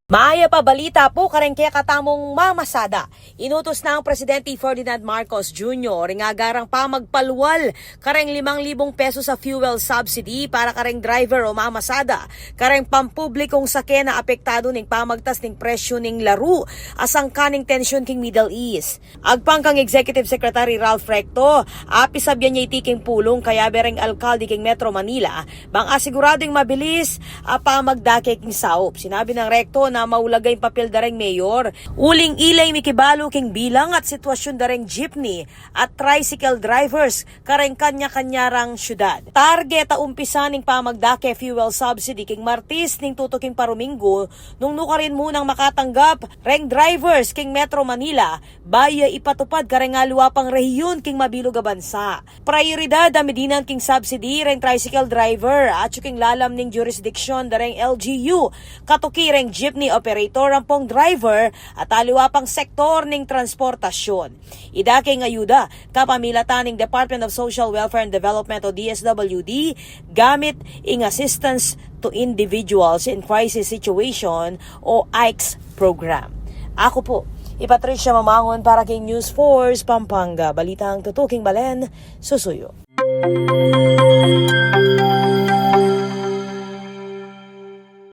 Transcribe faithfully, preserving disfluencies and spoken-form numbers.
Mayap a balita pu kareng kekatamung mamasada. Inutus na nang Presidente Ferdinand Marcos Junior ing agarang pamagpalual kareng limang libung pesos a fuel subsidy para kareng driver o mamasada kareng pampublikung sake na apektadu ning pamagtas ning presyu ning laru a sangkan ning tensyun king Middle East. Agpang kang Executive Secretary Ralph Recto, apisabyan ya iti king pulung kayabe reng alkalde king Metro Manila bang asiguradung mabilis a pamagdake king saup. Sinabi nang Recto na maulaga ing papel dareng mayor uling ila ing mikibalu king bilang at sitwasyun dareng jeepney at tricycle drivers kareng kanya-kanya rang syudad. Target a umpisa ning pamagdake fuel subsidy king Martis ning tutuking paruminggu nung nukarin munang makatanggap reng drivers king Metro Manila bayu ya ipatupad kareng aliwa pang rehiyun king mabilug a bansa. Prayoridad a midinan king subsidy reng tricycle driver atyu king lalam ning jurisdiksyon dareng L G U, katuki reng jeepney operator ampong driver at aliwa pang sektor ning transportasyun. Ida king ayuda kapamilatan ning Department of Social Welfare and Development o D S W D gamit ing Assistance to Individuals in Crisis Situation o AICS program. Ako po i Patricia Mamangun para king News Force Pampanga. Balitang tutuking balen, susuyu.